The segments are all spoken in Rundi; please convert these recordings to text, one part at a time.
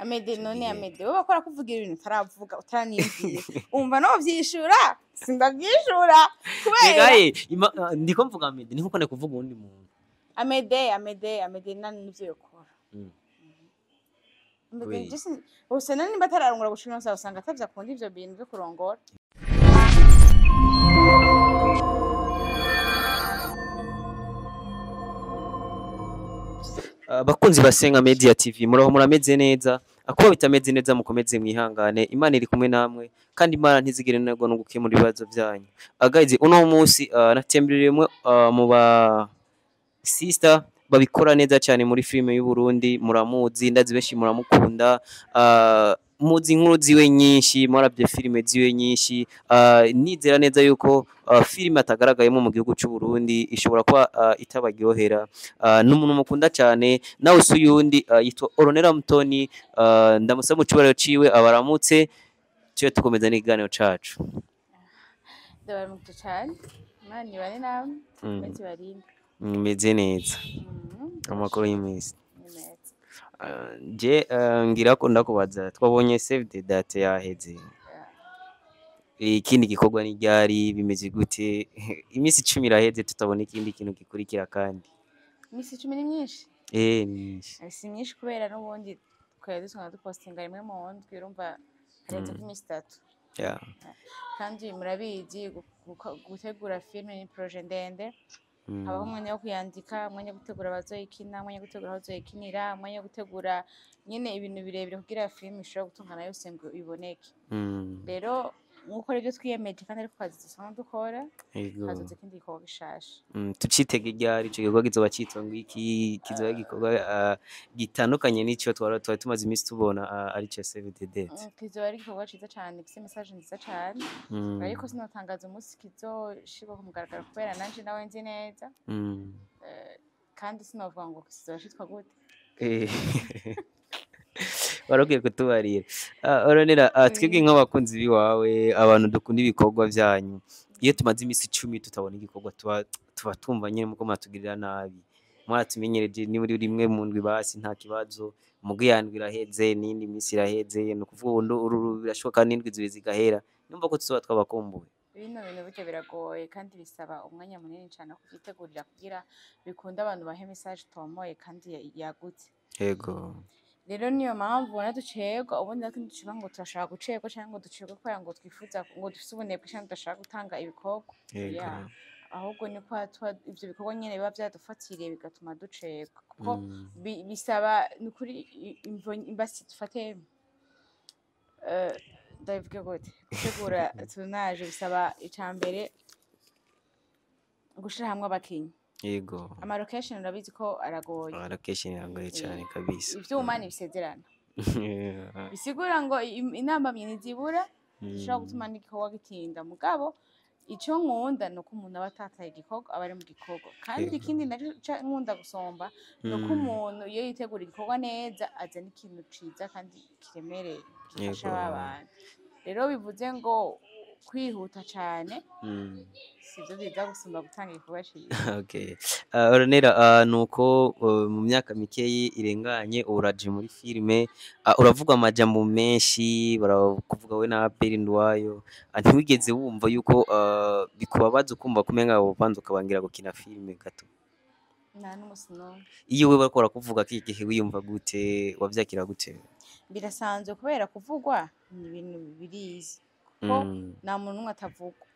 Amede Ico none gihe Amede wowe bakora kuvugira ibintu utaravuga utaraniyumvira, umva no vyishura, sindavyishura kubera Egaye ndiko mvuga Amede, ni nkuko nari kuvuga uwundi muntu. Amede nani nivyo yokora. Amede Kubera iki? jesi usena nimba atararongora gushika ino saha, usanga atavyo akunda ivyo bintu vyo kurongora. Abakunzi ba Senga Media TV, muraho, murameze neza? Akuba bitameze neza mukomeze mwihangane, Imana iri kumwe namwe kandi Imana ntizigere inanirwa no gukemura ibibazo byanyu. Guys, uno munsi natembereyemwe mu ba sister babikora neza cyane muri filime y'u Burundi. Muramuzi, ndazi benshi muramukunda, muzi inkuru ziwe nyinshi, mwarabye filime ziwe nyinshi. Nizera neza yuko filime atagaragayemo mu gihugu cy'u Burundi ishobora kuba itabaryohera. N'umuntu mukunda cyane nawe si uyundi, yitwa Ornella Mutoni. Ndamusaba mu cyubahiro ciwe abaramutse, tube tukomeza n'ikiganiro cacu. Ndabaramukije cane, Imana ibane namwe. Mwese barinde. Meze neza? Amakuru y'iminsi? Ni meza. Je ngira ko ndakubaza, twabonye save the date yaheze, ikindi gikorwa ni ryari, bimeze gute? Iminsi 10 iraheze tutabona ikindi kintu gikurikira kandi. Imisi 10 ni myinshi. Ni myinshi. Si myinshi kubera n'ubundi twari dusanzwe dupostinga rimwe mu ndwi, urumva harenze ko iminsi 3. Kandi murabizi, gutegura filime ni projet ndende. Habaho umwanya wo kuyandika, umwanya wo gutegura abazoyikina, umwanya wo gutegura aho bazoyikinira, umwanya wo gutegura nyene ibintu birebire kugira filime ishobore gutungana yose ngo iboneke. Rero nk'uko arivyo twiyemeje kandi ariko kazi dusanzwe dukora, hazoza ikindi gikorwa gishasha. Tucitege ryari? Ico gikorwa kizoba citwa ngo iki? Kizoba igikorwa gitandukanye n'ico twari tumaze iminsi tubona, arico save the date? Kizoba ari igikorwa ciza cane, gifise message nziza cane, ariko sinotangaza umunsi kizoshirwa ku mugaragaro kubera nanje nawe nzi neza. Kandi sinovuga ngo kizoba citwa gute. Warokwiye kutubarira. Ornella, twebwe nk'abakunzi biwawe, abantu dukunda ibikorwa vyanyu, iyo tumaze iminsi 10 tutabona igikorwa tuba tumva nyene muko muratugirira nabi. Mwaratumenyereje ni muri rimwe mu ndwi, basi nta kibazo, muga iya ndwi iraheze n'iyindi minsi iraheze, ni ukuvuga ubu birashoboka n'indwi 2 zigahera, numva ko tuzoba twabakumbuye. Bino bintu burya biragoye kandi bisaba umwanya munini cane wo kuvyitegurira kugira bikunde abantu bahe message itomoye kandi yagutse. Rero niyo mpamvu ubona ducerwa. Ubundi natwe ntiducerwa ngo turashaka gucerwa canke ngo ducerwe kubera ngo twifuza ngo dufise ubunebwe canke tudashaka gutanga ibikorwa. Yeah. Ahubwo ni ko tuba ivyo bikorwa nyene biba vyadufatiriye bigatuma ducerwa, kuko bisaba nukuri imvo imbasi dufate, ndabivuge gute, gutegura tournage bisaba ica mbere gushira hamwe abakinyi. Ama location urabizi ko aragoye. Location iragoye cane kabisa. Ivyuma ntibisezerana, bisigura ngo intambamyi ntizibura zishobora gutuma n'igikorwa gitinda. Mugabo ico nkunda ni uko umuntu aba atataye igikorwa, aba ari mu gikorwa. Kandi ikindi naco nkunda gusomba ni uko umuntu iyo yitegura igikorwa neza azana ikintu ciza kandi kiremereye gifasha ba bantu. Rero bivuze ngo kwihuta cane sivyo vyiza gusumba gutanga igikorwa ciza. Okay. Ornella, nuko mu myaka mikeyi irenganye uraje muri filime, uravuga amajambo menshi, barakuvuga we na Abel Nduwayo. Ntiwigeze wumva yuko bikubabaza, ukumva kumenga wobanza ukabangira gukina filime gato? Nta n'umusi n'umwe. Iyo we bariko barakuvuga kiki gihe wiyumva gute, wavyakira gute? Birasanzwe kubera kuvugwa ni ibintu birizi, kuko nta muntu n'umwe atavugwa.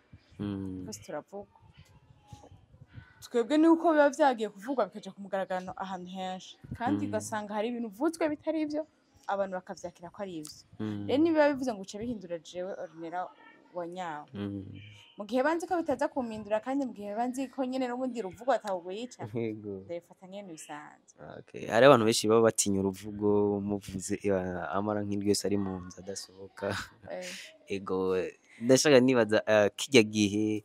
Twese turavugwa. Twebwe nuko biba vyagiye kuvugwa bikaja ku mugaragaro ahantu henshi, kandi ugasanga hari ibintu uvuzwe bitari ivyo, abantu bakavyakira ko ari ivyo. Rero nibiba bivuze ngo uce bihindura jewe Ornella wa nyawe, mu gihe banzi ko bitaza kumpindura, kandi mu gihe banzi ko nyene n'ubundi ruvugwa atawugwica, ndabifata nk'ibintu bisanzwe. Okay. Hari abantu benshi baba batinya uruvugo, muvuze amara nk'indwi yose ari mu nzu adasohoka. Ego, ndashaka nibaza, kirya gihe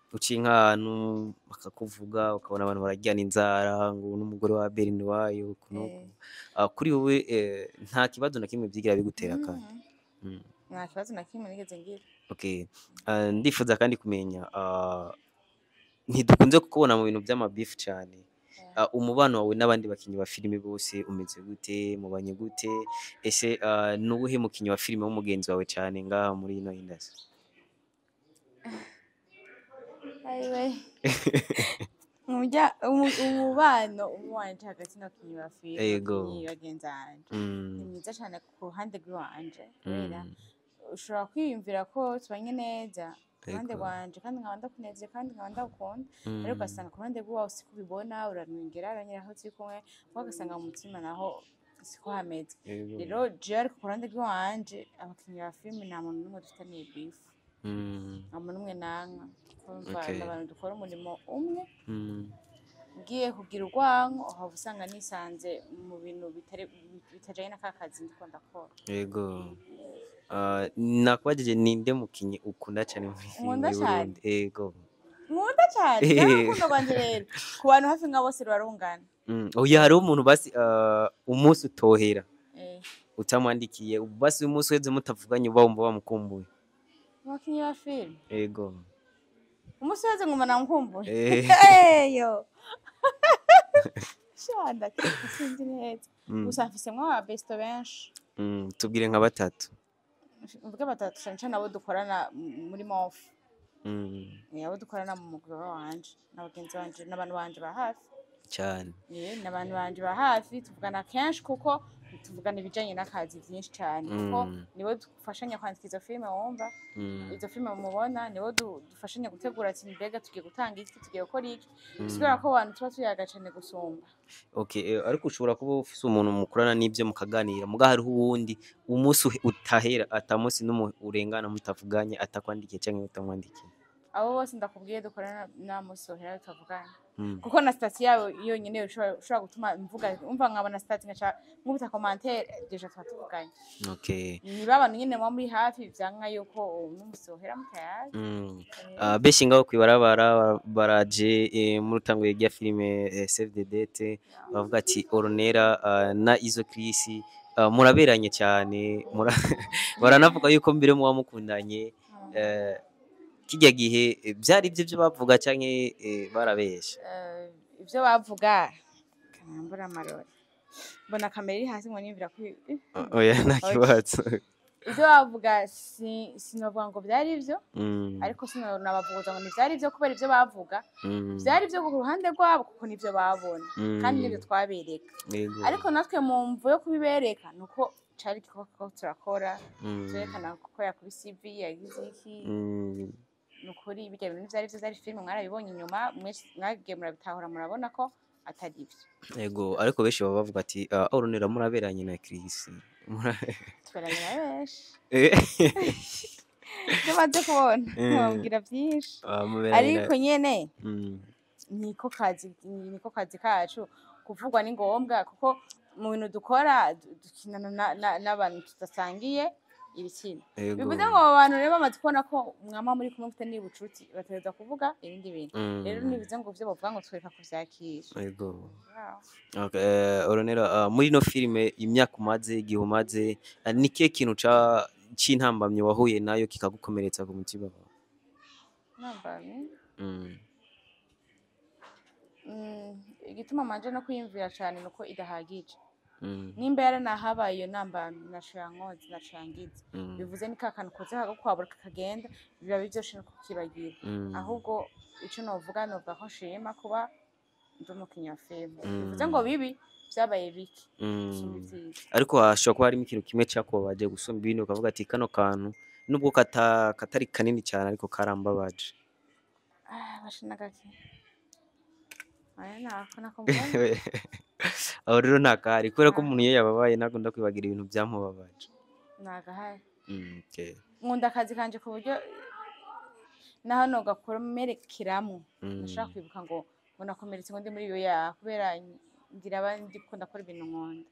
uciye nk'ahantu bakakuvuga, ukabona abantu bararyana inzara ngo n'umugore wa Abel Nduwayo uku n'uku. Kuri wowe nta kibazo na kimwe vyigira bigutera kandi? Nta kibazo na kimwe nigeze ngira. Okay. Ndifuza kandi kumenya, ntidukunze kukubona mu bintu vy'amabifu cane. Umubano wawe n'abandi bakinyi ba filime bose umeze gute? Mubanye gute? Ese nuwuhe mukinyi wa filime w'umugenzi wawe cyane ngaha muri ino industry? Ayiwe, umubano wanje hagati n'abakinyi ba filime, abakinyi bagenzi banje, ni mwiza cyane ku ruhande rw'iwanje, kubera ushobora kwiyumvira ko tubanye neza ku ruhande rwanje, kandi nkaba ndakunezeye, kandi nkaba ndagukunda, ariko ugasanga ku ruhande rw'iwawe siko ubibona. Uranwengera, uranyereka ko turi kumwe, wowe ugasanga mu mutima naho siko hameze. Rero jewe, ariko ku ruhande rw'iwanje, abakinyi ba filime nta muntu n'umwe dufitaniye beef, nta muntu n'umwe nanka. Kumva, ni abantu dukora umurimo umwe. Ngiye kugira urwanko, uhava usanga nisanze mu bintu bitari bitajanye na ka kazi ndiko ndakora. Yego. Nakubajije ninde mukinyi ukunda cyane muri filime Nkunda cyane? y'Uburundi. Yego. Nkunda cyane rero, urukundo rwanje rero ku bantu hafi nka bose rurarungana. Oya, hariho umuntu basi umunsi utohera utamwandikiye, basi umunsi uheze mutavuganye uba wumva wamukumbuye. Abakinyi ba filime? Yego. Umunsi wese nguma namukumbuye. Eyo shanda, sinzi neza. Gusa mfisemwo aba besto benshi. Tubwire nka batatu. Mvuge batatu, cane cane abo dukorana muri mofu. Abo dukorana mu mugwi wanje n'abagenzi banje n'abantu banje ba hafi. Cyane. N'abantu banje ba hafi tuvugana kenshi, kuko tuvugana ibijanye n'akazi vyinshi cane, kuko nibo dufashanya kwandika izo filime wumva, izo filime mubona, nibo dufashanya gutegura ati mbega tugiye gutanga iki, tugiye gukora iki. Bisigura ko abantu tuba tuyaga cane gusumba. Okay, ariko ushobora kuba ufise umuntu mukorana n'ibyo mukaganira, muga hariho uwundi umunsi utahera, ata munsi n'umwe urengana mutavuganye, atakwandikiye canke utamwandikiye. Abo bose ndakubwiye dukorana, nta munsi wohera tutavugana, kuko na statut yabo yonyine ushobora gutuma mvuga, umva, nkabona statut nkaca nkubita commentaire, déjà tuba tuvuganye. Niba abantu nyene muba muri hafi, vyanka yuko umunsi wohera mutayazi. Benshi ngaho kwibarabara baraje muri tanguye rya filime Save the Date, bavuga ati Ornella na Izo Chris muraberanye cyane, baranavuga yuko mbere muba mukundanye. Kijya gihe byari ibyo byo bavuga canke barabesha? Ivyo bavuga, kanambura amarori, mbona kamera iri hasi ngo niyumvira ko Oya, nta kibazo. Ivyo bavuga sinovuga ngo vyari ivyo, ariko sinonabavuguza ngo ntivyari ivyo, kubera ivyo bavuga vyari ivyo ku ruhande rwabo, kuko nivyo babona kandi nivyo twabereka. Ariko natwe mu mvo yo kubibereka nuko cari igikorwa ko turakora, turerekana ko yakubise ivi, yagize iki. Nukuri birya bintu vyari vyo, vyari filime, mwarabibonye inyuma, mwese mwagiye murabitahura, murabona ko atari ivyo. Yego, ariko benshi baba bavuga ati Ornella muraberanye na Chris. Tuberanye na benshi, ivyo maze kubona nkababwira vyinshi. Ah, muberanye Ariko nyene niko kazi kacu, kuvugwa ni ngombwa, kuko mu bintu dukora dukinana n'abantu tudasangiye ibitsina. Bivuze ngo abo bantu rero bamaze kubona ko mwama muri kumwe, mufite n'ibucuti, bategerezwa kuvuga ibindi bintu. Rero ntibivuze ngo ivyo bavuga ngo twereka kuvyakira. Okay, Ornella, muri ino filime, imyaka umaze, igihe umaze, ni kihe kintu c'intambamyi wahuye nayo kikagukomeretsa ku mutima wawe? Nambamye? Igituma manje no kwiyumvira cane nuko idahagije. Nimba yaranahabaye iyo ntambamyi, naco yankoze, naco yangize. Bivuze ni ka kantu koze kakagukwabura kakagenda, biba biryoshe no kukibagira. Ahubwo ico novuga, novuga ko nshima kuba ndi umukinyi wa filime. Bivuze ngo bibi vyabaye bike gusumba ivyiza. Ariko hashobora kuba harimo ikintu kimwe cakubabaje gusumba ibindi, ukavuga ati kano kantu nubwo katari kanini cyane ariko karambabaje. Ah, basha nagake, oya, nako nako mbona. Aho rero ntakahari, kubera ko umuntu iyo yababaye ntakunda kwibagira ibintu byamubabaje. Nagahari. Okay. Nkunda akazi kanje ku buryo naho nogakomerekeramwo ntashobora kwibuka ngo nakomeretse, ngo ndi muri iyo ya, kubera ngira aba ndiko ndakora ibintu nkunda.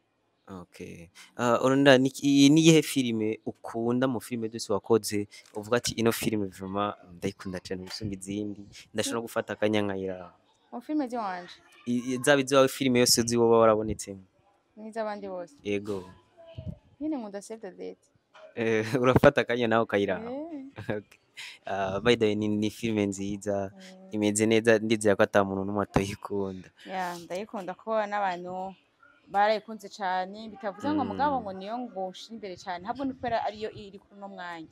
Okay. Ornella, ni iyihe filime ukunda mu filime zose wakoze, uvuga ati ino filime vraiment ndayikunda cyane gusumba izindi, ndashobora no gufata akanya nkayiraba? Mu filime ziwanje? Zaba iziwawe, filime yose uzi woba warabonetsemo. N'iz'abandi bose? Yego. Nyine nkunda Save the Date. Urafata akanya nawe ukayiraba? Eh. Okay. By the way, ni filime nziza, imeze neza, ndizera ko ata muntu n'umwe atoyikunda. Ya, ndayikunda ko n'abantu barayikunze cane, bitavuze ngo mugabo ngo niyo ngo ushira imbere cane, ahubwo ni kubera ariyo iri kuri uno mwanya.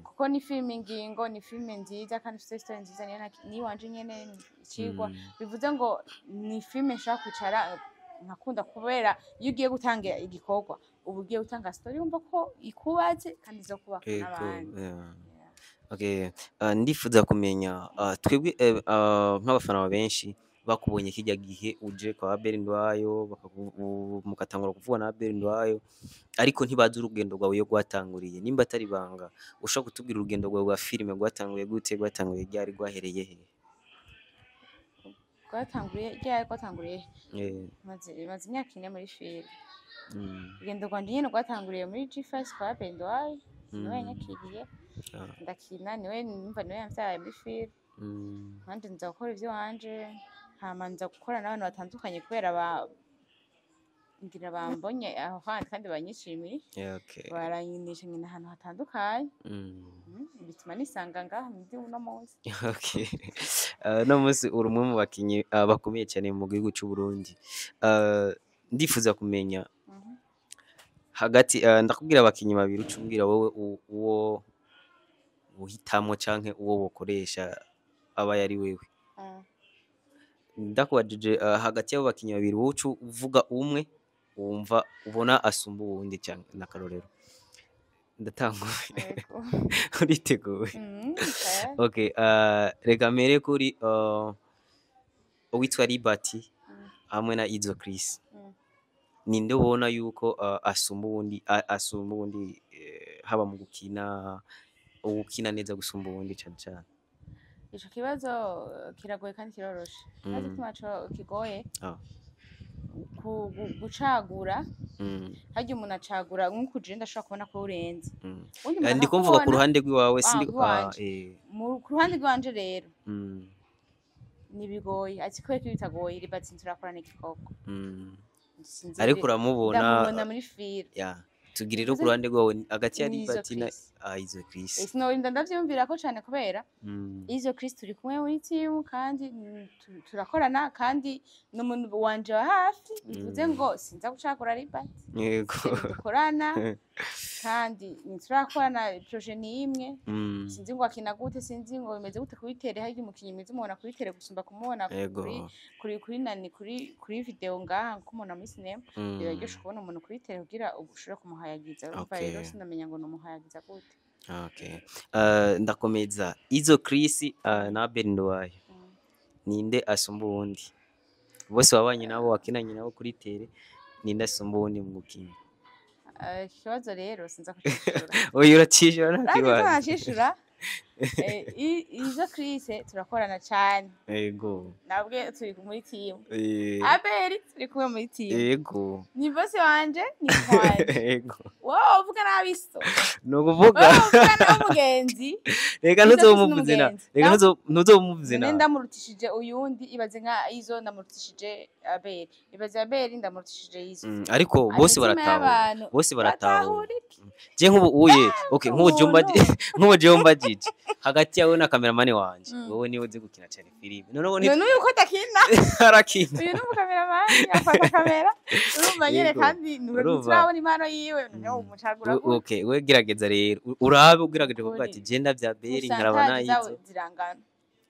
Kuko ni filime ingingo, ni filime nziza kandi ifite story nziza, niyo niwanje nyene icigwa. Bivuze ngo ni filime nshobora kwicara nkakunda, kubera iyo ugiye gutanga igikorwa uba ugiye gutanga story wumva ko ikubatse kandi izokubaka n'abandi. Okay. Ndifuza kumenya, twebwe nk'abafana benshi bakubonye kijya gihe uje kwa Abel Ndwayo, mukatangura kuvuga na Abel Ndwayo, ariko ntibazi urugendo rwawe iyo rwatanguriye. Nimba atari banga, ushobora kutubwira urugendo rwawe rwa filime rwatanguye gute, rwatanguye ryari, rwahereye he? Rwatanguriye ryari, rwatanguriye he? Maze imyaka 4 muri filime. Urugendo rwanje nyene rwatanguriye muri G5 kwa Abel Ndwayo, niwe yanyakiriye. Ndakina, niwe numva niwe yamvyaye muri filime. Nanje nza gukora ivy'iwanje, hama nza gukora n'abantu batandukanye kubera ngira bambonye aho handi kandi banyishimiye. Baranyinisha nkina ahantu hatandukanye. Bituma nisanga ngaha ndi uno munsi. Okay. No munsi uri umwe mu bakinyi bakomeye cyane mu gihugu c'u Burundi. Ndifuza kumenya hagati, ndakubwira abakinyi babiri, ucumbwira wowe uwo uhitamwo canke uwo wokoresha aba yari wewe. Ndakubajije, hagati y'abo bakinyi babiri wowe uca uvuga umwe wumva ubona asumba uwundi canke n'akarorero. Ndatanguye. Yego. Uriteguye? Tayari. Okay, reka mpere kuri uwitwa Liberty hamwe na Izo Chris. Ninde ubona yuko asumba uwundi, haba mu gukina, ugukina neza gusumba uwundi cane cane? Ico kibazo kiragoye kandi kiroroshe. Kibazo gituma co kigoye gucagura, harya umuntu acagura nk'uko uje ndashobora kubona ko urenze. Uwundi muntu Ndi kumvuga ku akakubona. ruhande rw'iwawe, sindi Rw'iwanje. Ku ruhande rw'iwanje rero nibigoye, ati kubera ko bitagoye, Liberty turakorana igikorwa. Sinzi Ariko uramubona, ndamubona muri filime. Ya, tugire rero ku ruhande rwawe hagati ya Ni Izo Liberty na Chris. Izo Chris. Sinorinda ndavyumvira ko cane kubera Izo Chris turi kumwe muri team kandi turakorana kandi ni umuntu wanje wa hafi, bivuze ngo sinza gucagura Liberty. Dukorana kandi ntiturakorana projet ni imwe. Sinzi ngo akina gute, sinzi ngo bimeze gute kubitere, harya umukinyi mwiza umubona kubitere gusumba kumubona kuri nani, kuri video ngaha kumubona muri cinema. Biraryoshe kubona umuntu kubitere kugira ushobore kumuhayagiza. Urumva rero sinamenya ngo numuhayagiza gute. Okay. Ndakomeza. Izo Chris na Abel Nduwayo. Ninde asumba uwundi? Bose wabanye nabo, wakinanye nabo kuri tere, ninde asumba uwundi mu gukina? Iki kibazo rero sinza kucishura. Oya, uracishura nta Kandi kibazo. ntacishura. Izo Chris turakorana cane. Nabwe turi muri team. Abel turi kumwe muri team. Ni boss wanje, ni wanje. Wowe uvuga nabi so. Ni ukuvuga. Wowe uvuga nabi umugenzi. Reka Izo Chris ntuzomuvuze na. n'umugenzi. Reka ntuzomuvuze None na. ndamurutishije uyundi, ibaze nka Izo ndamurutishije Abel. Ibaze Abel ndamurutishije Izo. Ariko bose Imitima baratahura. y'abantu Bose baratahura. batahura iki? Je nk'ubu uye, okay, nk'ubu jumba Umuntu. nk'ubu jumba jiji. Hagati yawe na cameraman wanje, wowe niwe uzi gukina cyane filime. None None uyu ko adakina? Arakina. Uyu ni umukameramani, afata kamera. Urumva nyene kandi Urumva. turabona impano yiwe, noneho umucagura gute? Okay, we gerageza rero. Urabe ugerageje kuvuga Kuri ati je ndavya Abel nkaraba Pourcentage zabo nayizo. zirangana.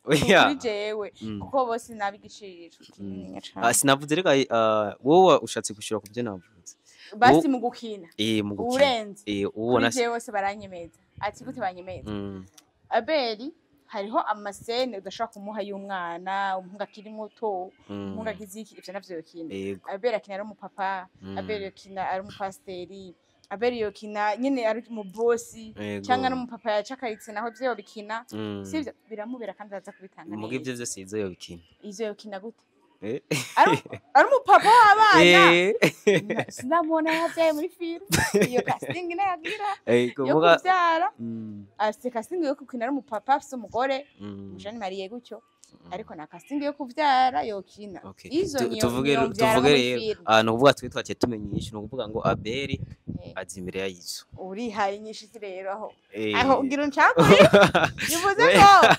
Oya. Kuri jewe, kuko bose nabigiciro kininiya cane. Sinavuze reka, wowe ushatse gushira ku byo navuze. Basi mu gukina. Mu gukina. Urenze. Ubona Kuri jewe bose baranyemeza. Ati gute banyemeza? Abeli hariho amasene udashobora kumuha y'umwana, umuhungu akiri muto, umuhungu agize iki, ivyo navyo yokina. Abeli akina ari umupapa, Abeli yokina ari umupasiteri, Abeli yokina nyene ari mu bosi, canke ari umupapa yacakaritse, naho ivyo yobikina. Sivyo biramubera kandi araza kubitanga Muga neza. ivyo vyose izo yobikina. Izo yokina gute? Ari umupapa w'abana. Sinamubona yavyaye muri filime. Iyo casting nayagira yo kuvyara. Afise casting yo gukina ari umupapa afise umugore, Jeanne Marie gutyo. Ariko na casting yo kuvyara yokina. Okay. Izo Tuvuge niyo mvyara tuvuge muri rero, filime. ni ukuvuga twe twaciye tumenya inyishu, ni ukuvuga ngo Abeli Azi imbere ya Izo. Urihaye inyishu rero aho. Eh. Aho ugira uncagure,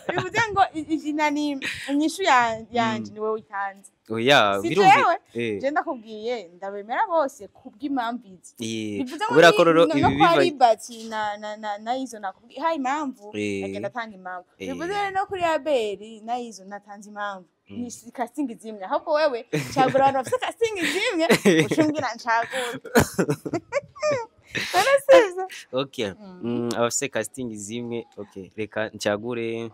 bivuze ngo inani inyishu yanje ni wowe uyitanze. Oya. Si Birumvi. jewe. Eh. Je ndakubwiye, ndabemera bose kubw'impamvu izi. Bivuze ngo Kubera ko rero no ibi no kwa biva Libati na Izo nakubwiye hayi impamvu. Agenda atanga impamvu. Bivuze rero no kuri Abeli na Izo natanze impamvu. Ni casting zimwe, ahubwo wewe cagura abantu bafite casting zimwe, ucumbwira ncagura. None sivyo? Okay. Abafise casting zimwe, okay, reka ncagure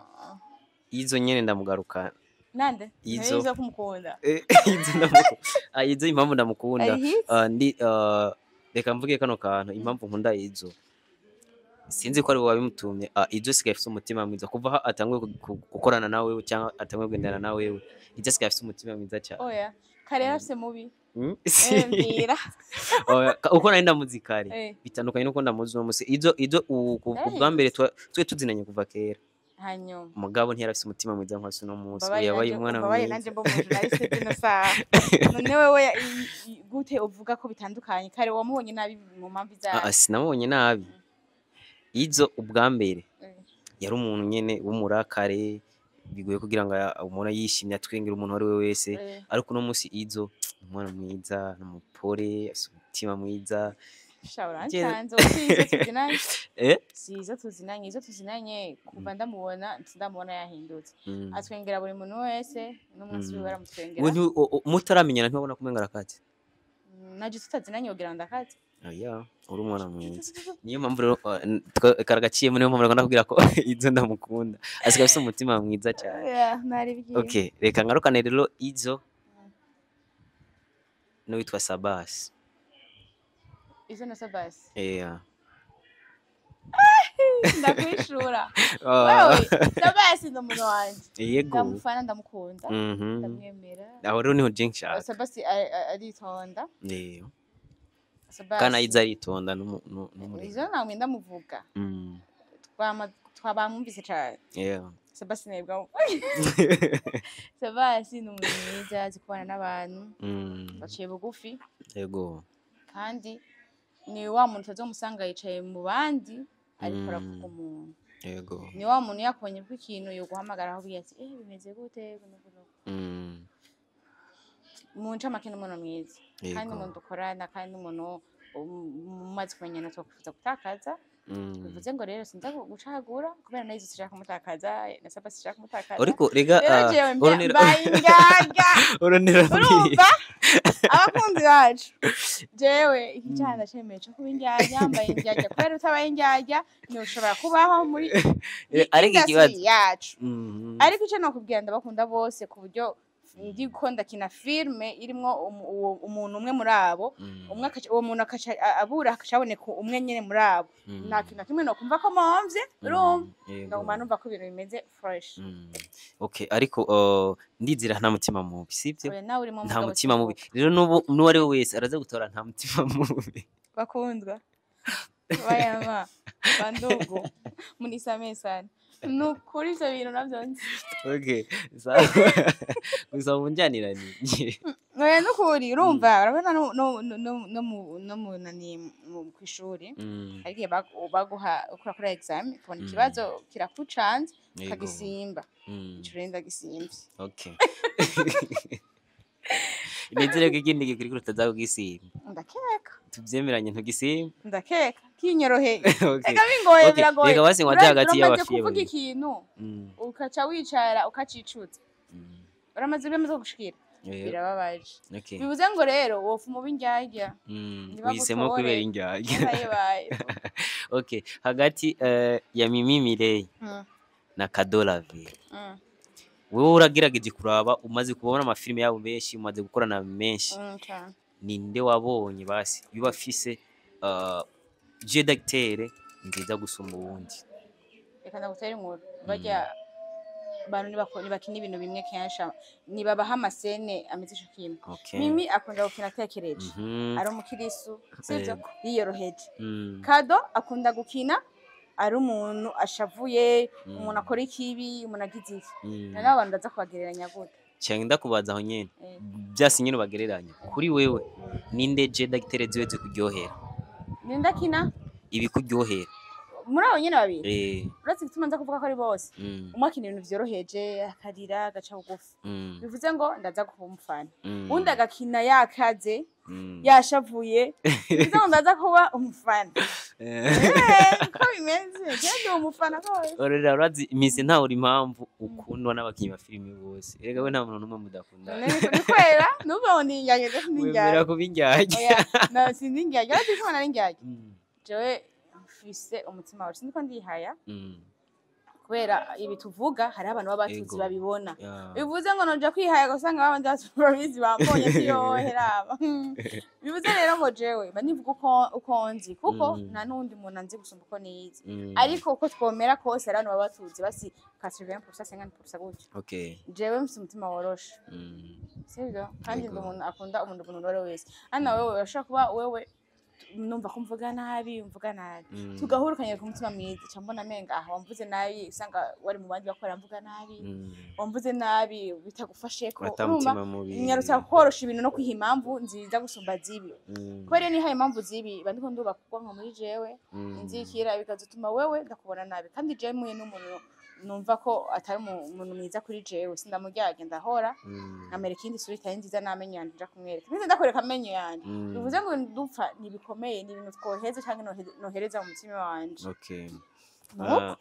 Izo nyene, ndamugaruka. Nande? Izo. Izo kumukunda. Izo ndamukunda. Ah, Izo impamvu ndamukunda, Ari hit. Ndi reka mvuge kano kantu, impamvu nkunda Izo, sinzi ko ari wowe wabimutumye. Izo sigaye afise umutima mwiza kuva aho atanguye gukorana nawe cyangwa atanguye kugendana na wewe. Izo asigaye afise umutima mwiza cyane. Oya, kare yarafise mubi. Eh, Mbwira. Oya, uko nari ndamuzi kare bitandukanye nuko ndamuzi uno musi. Izo ubwa mbere twe tuzinanye kuva kera. Hanyuma? Mugabo ntiyari afise umutima mwiza nka uno munsi. Mbabarire. Yabaye Nanje umwana mbabarire mwiza. Nanje mbo mu journaliste zino saha. None wewe gute uvuga ko bitandukanye? Kare wamubonye nabi mu mpamvu Ah, izahe? Sinamubonye nabi. Izo ubwa mbere yari umuntu nyene w'umurakare, bigoye kugira ngo umuntu yishimye atwengere umuntu uwo ari we wese. Ariko uno munsi Izo ni umwana mwiza, ni umupore, afise umutima mwiza. Sha, urancanze, ubu si Izo tuzinanye. Eh? Si Izo tuzinanye. Izo tuzinanye kuva ndamubona, ndamubona yahindutse. Atwengera buri muntu wese, n'umunsi wiwe aramutwengera. We mutaramenyana ntiwabona kumenga arakaze? Naje tutazinanye wogira ngo ndakaze. Oya, uri umwana mwiza, niyo mpamvu rero karagaciyemo, niyo mpamvu ndakubwira ko Izo ndamukunda, asigaye afise umutima mwiza cyane. Yeah, naribwiye. Okay, reka ngarukane rero Izo n'uwitwa Sabasi. Izo na Sabasi? Yeah. Ndakwishura. Ah. Wewe, Sabasi ni umuntu wanje. Yego. Ndamufana, ndamukunda, ndamwemera. Aho rero niho je nshaka. Sabasi aritonda. Yego. Sabasi Kana Izo aritonda n'umurego. Izo namwe ndamuvuga. Twama twabamwumvise cane. Sabasi nebwa. Sabasi ni umuntu mwiza, azi kubana n'abantu, baciye bugufi. Kandi ni wa muntu utazomusanga yicaye mu bandi ariko aravuga umuntu. Ni wa muntu yakubonye ko ikintu yoguhamagara aho ati: "Eh, bimeze gute?" Buno buno. Mu ncamake ni umuntu mwiza kandi umuntu dukorana, kandi umuntu mumaze kumenyana twakwifuza gutakaza. Bivuze ngo rero sinza gucagura kubera nayo sinshaka kumutakaza, na Sabasi sinshaka kumutakaza. Ariko rega Rero jewe mbaye ingaga. Uronera. Urumva, abakunzi bacu, jewe iki cyaha ndacemeye cyo kuba indyarya, mbaye indyarya kubera utabaye indyarya ntushobora kubaho muri iyi Ariko industry ikibazo yacu. Ariko icyo nakubwira, ndabakunda bose, ku buryo ndiko ndakina filme irimwo umuntu umwe muri abo, umwe uwo muntu akaca abura, hakaca haboneka umwe nyene muri abo, nta kintu na kimwe nokumva ko mpomvye, urumva? Ndaguma numva ko ibintu bimeze fresh. Okay, ariko ndizera nta mutima mubi, sivyo? Oya, nawe urimo. Nta Mugabo mutima mubi. Rero n'ubu n'uwo ari we wese araza gutora nta mutima mubi. Bakundwa bayama, bandugu, munisamehe sana, nukuri ivyo bintu navyo nzi. Okay, sawa, gusa munjaniranye. Oya, nukuri, urumva, urabona no mu nani, kw'ishuri, hari igihe baguha ukora examen, ukabona ikibazo kirakucanze, ukagisimba. Ico rero ndagisimvye. Okay, nizere ko ikindi gikurikira utaza kugisimba. Ndakeka. Tuvyemeranye, ntugisimba. Ndakeka kinyoroheye. Okay. Eka bingoye. Okay, Biragoye. reka basi ngwaje hagati Uramaze y'abafiye kuvuga babiri. ikintu, ukaca wicara ukacicuza. Uramaze, bimaze kugushikira? Birababaje. Okay. Bivuze ngo rero wofuma uba indyarya. Uhisemo Ntibagutore. kubera indyarya. Ntayibaye. Okay, hagati ya Mimi Mireye na Kadolavie, wewe uragerageje kuraba, umaze kubona amafilime yabo menshi, umaze gukorana menshi, Cane. ninde wabonye basi yuba afise jeu d'acteur nziza gusumba uwundi? Reka ndagutera inkuru. Barya bantu ntibakina ibintu bimwe kenshi, ntibabaha amasene ameze ico kimwe. Mimi akunda gukina atekereje, ari umukirisu, sivyo? Yiyoroheje. Kado akunda gukina ari umuntu ashavuye, umuntu akora ikibi, umuntu agize iki. Noneho abantu ndaza kubagereranya gute? Cyangwa ndakubaza aho nyene, Eh. byasi nyene ubagereranya, kuri wewe ninde jeu d'acteur ziwe zikuryohera? Ninde akina Ibikuryohera. Muri abo nyene babiri? Eh. Uretse igituma nza kuvuga ko ari bose, umwe akina ibintu vyoroheje, akarira, agaca bugufi, bivuze ngo ndaza kuba umufana. Undi agakina yakaze, yashavuye, bivuze ngo ndaza kuba umufana. Ko bimeze, je ndi umufana rwose. Orera, urazi iminsi ntawe uri impamvu ukundwa n'abakinyi ba filime bose. Erega we nta muntu n'umwe mudakundana. Ni kwera numva ngo ndi indyarya, je sindi Wemera indyarya. kuba indyarya? Oya, na sindi indyarya, ariko ko nari indyarya. Jewe mfise umutima wawe, sindiko ndihaya, kubera ibi tuvuga hariho abantu baba batuzi, babibona. Bivuze ngo noja kwihaya ugasanga babandi babizi bambonye siyoheraba. Bivuze rero ngo jewe mba nivuga uko nzi, kuko nta n'uwundi muntu anzi gusumba uko niyizi. Ariko uko twomera kose, hari abantu baba batuzi basi 80%, 50% gutyo. Jewe mfise umutima woroshe, sivyo? Kandi ndi umuntu akunda umuntu uwo ari we wese. Hano wewe urashobora kuba wewe numva ko mvuga nabi, mvuga nabi, tugahura ukanyereka umutima mwiza, ca mbona amenga aha wamvuze nabi, usanga wari mu bandi bakora mvuga nabi, wamvuze nabi bitagufasheko. Ata Urumva, mutima mubi. Nyarutsa korosha ibintu no kwiha impamvu nziza gusumba zibi, kubera iyo nihaye impamvu zibi mba ndiko ndubaka ubwonko muri jewe, inzikira bikazotuma wewe ndakubona nabi. Kandi jewe muye n'umuntu numva ko atari umuntu mwiza kuri jewe, sindamuryarya, ndahora nkamwereka iyindi sura itari nziza n'amenyo yanje nja kumwereka, ntize ndakwereka amenyo yanje. Bivuze ngo dupfa ntibikomeye, ni ibintu twoheza canke nohereza mu mutima wanje. Nuko. Ah,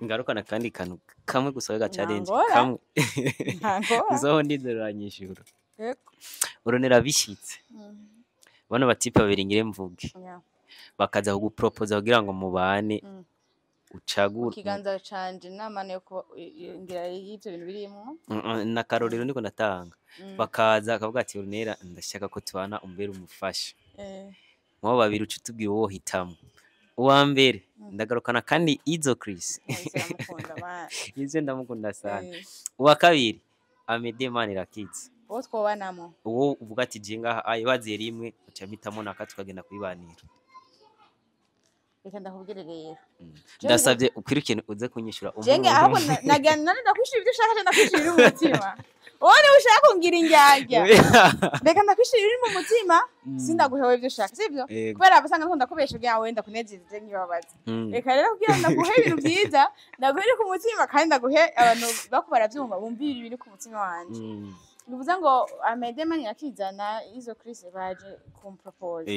ngarukana kandi kantu kamwe gusa ga challenge. Ntangora. Kamwe. Ntangora. Izoho ndizeranyishura. Yego. Uronera bishitse. Bano batipe babiri ngire mvuge. Bakaza kugupropoza kugira ngo mubane. Ucagure. Ikiganza canje n'amana yo kuba ngira y'ivyo bintu birimwo. N'akarorero niko natanga. Bakaza akavuga ati: "Ornella, ndashaka ko tubana, umbere umufasha." Mwabo babiri uca utubwira uwo hitamo. Uwa mbere ndagarukana kandi Izo Chris. Izo ndamukunda bana. Izo ndamukunda sana. Uwa kabiri Amede Manirakiza. Uwo twobanamo? Uwo uvuga ati je ngaha ayo baziye rimwe uca mpitamo naka tukagenda kubibanira. Reka ndakubwire rero. Ndasabye ukwirikene uze kunyishura. Jenge ahubwo nagira none ndakwishura ibyo ushaka, ndakwishura ibiri mu mutima. Wowe niba ushaka kungira indyarya, reka ndakwishura ibiri mu mutima, sindaguhewe ibyo ushaka, sibyo? Yego. Kubera abasanga nkunda kubesha kugira ngo wenda kunezeze nkibabaza. Reka rero kugira ngo ndaguhe ibintu byiza, ndaguhe ibiri ku mutima, kandi ndaguhe abantu bako barabyumva bumva ibiri ku mutima wanje. Bivuze ngo Amede Manirakiza Izo Chris baje kumpropose.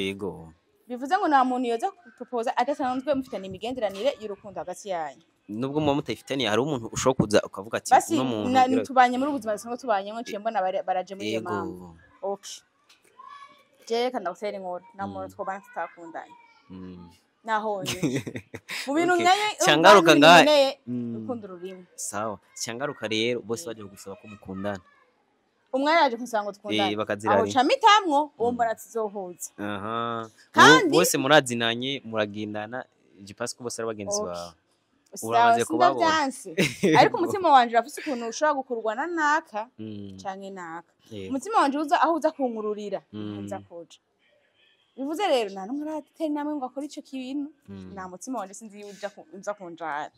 Bivuze ngo nta muntu yoza kupropoza adasanzwe mufitanye imigenderanire y'urukundo hagati yanyu. Nubwo muba mutayifitaniye, hari umuntu ushobora kuza ukavuga ati Basi uno muntu tubanye muri ubu buzima dusanzwe tubanyemo, nciye mbona baraje muri iyo mpamvu. Okay, je reka ndagutera inkuru, nta muntu twobana tutakundanye. Naho mu bintu nkeneye Cyangaruka urumva ngaha. nkeneye urukundo rurimo. Sawa, cyangaruka rero bose baje kugusaba ko mukundana. Umwe yaje kunsaba ngo dukundane, Bakazira aho rimwe. ca mitamwo uwo mbona tuzohuza. Kandi bose murazinanye, muragendana, je pense ko bose ari bagenzi bawe. Sawa, Uramaze kubabona. sindavyanse, ariko umutima wanje urafise ukuntu ushobora gukurwa na naka canke naka. Umutima wanje uza aho uza kunkururira, uza kuja. Bivuze rero nta n'umwe aratera intambwe ngo akore ico kintu. Nta mutima wanje sinzi iyo uja uza kunjana.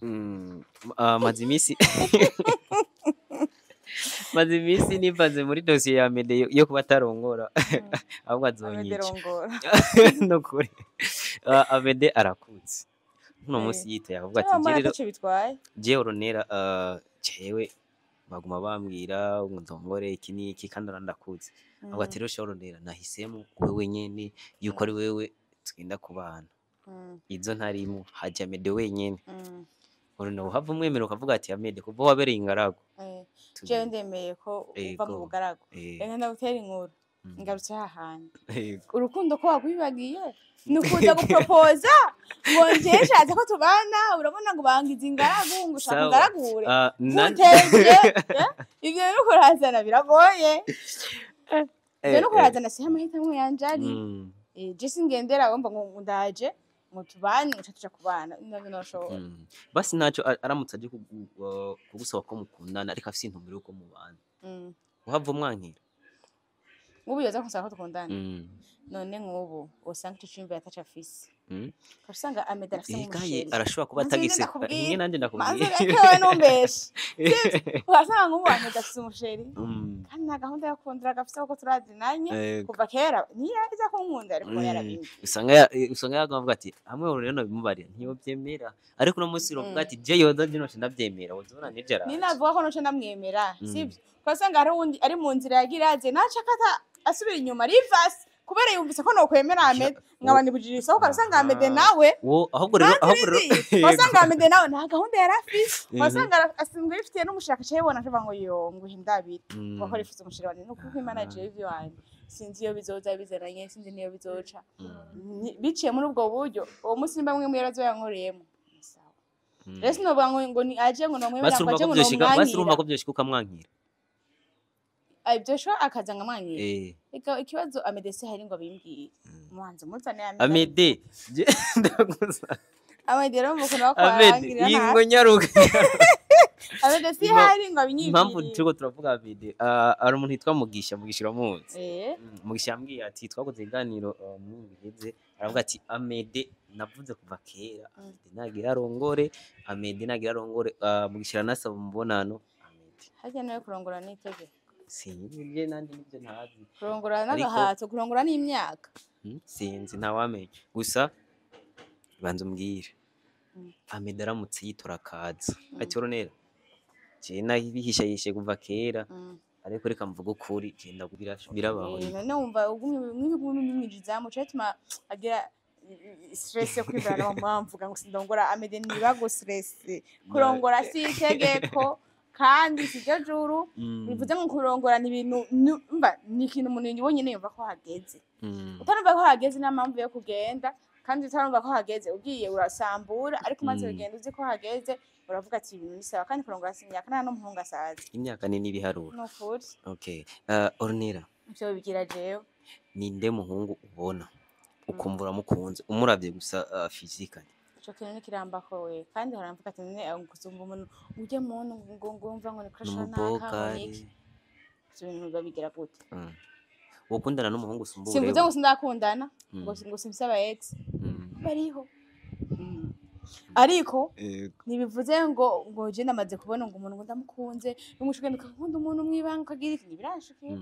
Maze iminsi nivanze muri dosiye ya Mede yo kuba atarongora, ahubwo azonyica. Amederongora. Nukuri. Amede arakutse uno munsi yitaye akavuga ati Cyangwa je rero ataco bitwaye. Je Oronera, jewe baguma bambwira ngo ndongore iki n'iki kandi urandakuze, avuga ati rero sha Oronera, nahisemo wewe nyene yuko ari wewe tugenda kubana, izo ntarimo haja Amede wenyene. Oronera uhava umwemera ukavuga ati Amede kuva wabereye ingaragu Jewe ndemeye ko uva mu bugaragu. Reka ndagutera inkuru, ngarutse hahandi. Urukundo ko wagwibagiye ni ukuza gupropoza ngo njye nshatse ko tubana, urabona ngo bangize ingaragu, ngo ushaka Sawa. ungaragure. Ah, Ntuteje ivyo rero kurazana biragoye. Ivyo no kurazana siho amahitamo yanje ari. Je singendera wumva ngo ndaje ngo tubane ngo tuja kubana, navyo noshobora. Basi ntacyo aramutse aje kugusaba ko mukundana ariko afise intumbero yuko mubana, uhava umwankira? Nk'ubu yoza kunsaba ko dukundana, None nk'ubu usanga ico ciyumviro ataco afise. Usanga Amede arafise Ekaye nk'umusheri. arashobora kuba Manze atagise ndakubwira. Hinge nanje Manze ndakubwira. reke wewe ntumbeshe. Urasanga nk'ubu Amede afise umusheri. Kandi nta gahunda yo kundira agafise kuko turazinanye kuva kera, ntiyariza kunkunda ariko yarabimbwiye. Usanga yavuga ati hamwe rero nabimubarira ntiyobyemera, ariko uno munsi uravuga ati je yoza je noce ndabyemera, wozobona nije araje. Ninavuga ko noce ndamwemera, sivyo? Ugasanga hari uwundi ari mu nzira yagira aze naca akata asubira inyuma rivasi kubera yumvise ko nokwemera Amede, nkaba nibujije isoko. Ugasanga Amede nawe Wo ahubwo rero wasanga Amede nawe nta gahunda yari afise, wasanga asanzwe yifitiye n'umushaka aca yibona akavuga ngo yo nguhe indabire kuko rifise umusheri wanje. Ni ukuri Imana, jewe ivyo wanje sinzi iyo bizoza bizananye, sinzi n'iyo bizoca. Biciye muri ubwo buryo, uwo munsi nimba mwe mwera yankoreyemo ni sawa. Rero sinovuga ngo ni aje ngo nomwemera Basi ngo urumva aje ko ngo vyoshika, basi urumva nomwankira. ko vyoshika ukamwankira. Ibyo sho akaza nkamwankira. Eka ikibazo Amede se hari ngo abimbwire, umuhanzi muzane Amede. Amede je ndagusa. Amede rero mu kuntu Amede bakwarangirira ingo nyaruka. Amede si hari ngo Impamvu abinyibwirire. turiko turavuga Amede, hari umuntu yitwa Mugisha, Mugisha uramuzi? Eh. Mugisha yambwiye ati twakoze ikiganiro mu ndwi iheze, aravuga ati Amede navuze kuva kera, Amede nagira arongore, Amede nagira arongore. Mugisha aranasaba umubonano Amede. Harya nawe kurongora n'itegeko? Sinzi je nanje nivyo ntazi. Kurongora n'agahato, kurongora n'imyaka. Sinzi, ntawamenya, gusa banza umbwire. Amede aramutse yitora akaza ati Oronera je nabihishahishe kuva kera, ariko reka mvuge ukuri, je ndakubwira birabaho. None wumva ugumye mwinjizamu cyo bituma agira stress yo kwibana n'abamvuga ngo sindongora. Amede ntibago stress, kurongora si itegeko kandi si ryo juru. Bivuze ngo kurongora ni ibintu mba ni ikintu umuntu wenyine yumva ko hageze. Utarumva ko hageze nta mpamvu yo kugenda, kandi utarumva ko hageze ugiye urasambura, ariko umaze kugenda uzi ko hageze uravuga ati ibintu ni sawa. Kandi kurongora si imyaka, nta n'umuhungu asaza. Imyaka ni n'ibiharuro. Ni ukuri. Okay, Ornella. Ivyo bigira jewe. Ninde muhungu ubona ukumva uramukunze umuravye gusa physically? Ico kintu ntikirambako we, kandi haramvuga ati none gusumba umuntu ujya muntu ngo mva ngo ni crush naka ngo N'umubogari. niki, ivyo bintu biba bigira gute? Wokundana n'umuhungu usumba Simvuze uburebure? ngo sindakundana, ngo simfise aba ex, bariho, ariko ntibivuze ngo je ndamaze kubona ngo umuntu ngo ndamukunze, n'umuco ugenda ukakunda umuntu mwibanga ukagira iki, ntibirashikira.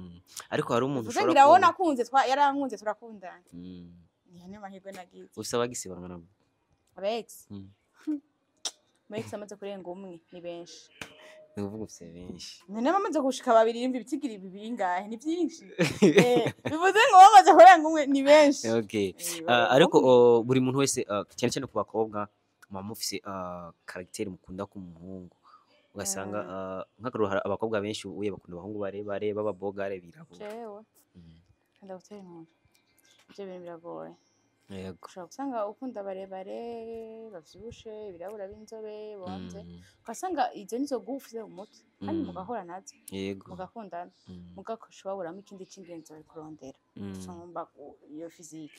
Ariko hari umuntu Bivuze ushobora ngira wowe kubona nakunze yarankunze turakundana. Niyo niyo mahirwe nagize. Ufise abagisi bangana gute? Aba ex? Mu ex amaze kurenga umwe ni benshi. Ni ukuvuga ufise benshi. None bamaze gushika babiri, yumva ibitigiri bingahe? Ni byinshi. Bivuze ngo bamaze kurenga umwe ni benshi. Okay. Barenga Ariko umwe. Buri muntu wese, cyane cyane ku bakobwa, muba mufise caractère mukunda ku muhungu, ugasanga nk'akarorero hari abakobwa benshi uye bakunda abahungu barebare b'ababogare birabura. Jewe ndagutera inkuru, ivyo bintu biragoye. Ushobora gusanga ukunda barebare bavyibushe birabura b'inzobe bonze, ugasanga izo nizo goût ufise mu mutwe kandi mugahura nazo, mugakundana, mugakosha baburamo ikindi c'ingenzi bari kurondera usumba iyo physique.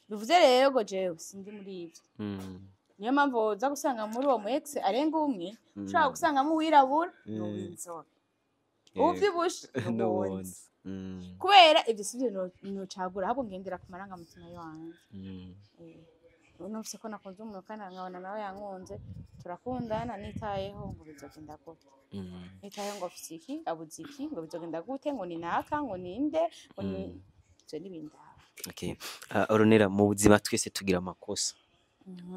Bivuze rero ngo jewe sindi muri ivyo. Niyo mpamvu uza gusanga muri uwo mu ex arenga umwe, ushobora gusangamo uwirabura n'uw'inzobe, uwuvyibushe n'uwonze. N'uwonze. Kubera ivyo sivyo nocagura, ahubwo ngendera ku marangamutima yanje. Numvise ko nakunze umuntu kandi nkabona nawe yankunze, turakundana, nitayeho ngo bizogenda gute, nitayeho ngo afise iki, abuze iki, ngo bizogenda gute, ngo ni naka, ngo ninde, ngo ni ivyo n'ibindaba. Okay. Oronera, mu buzima twese tugira amakosa,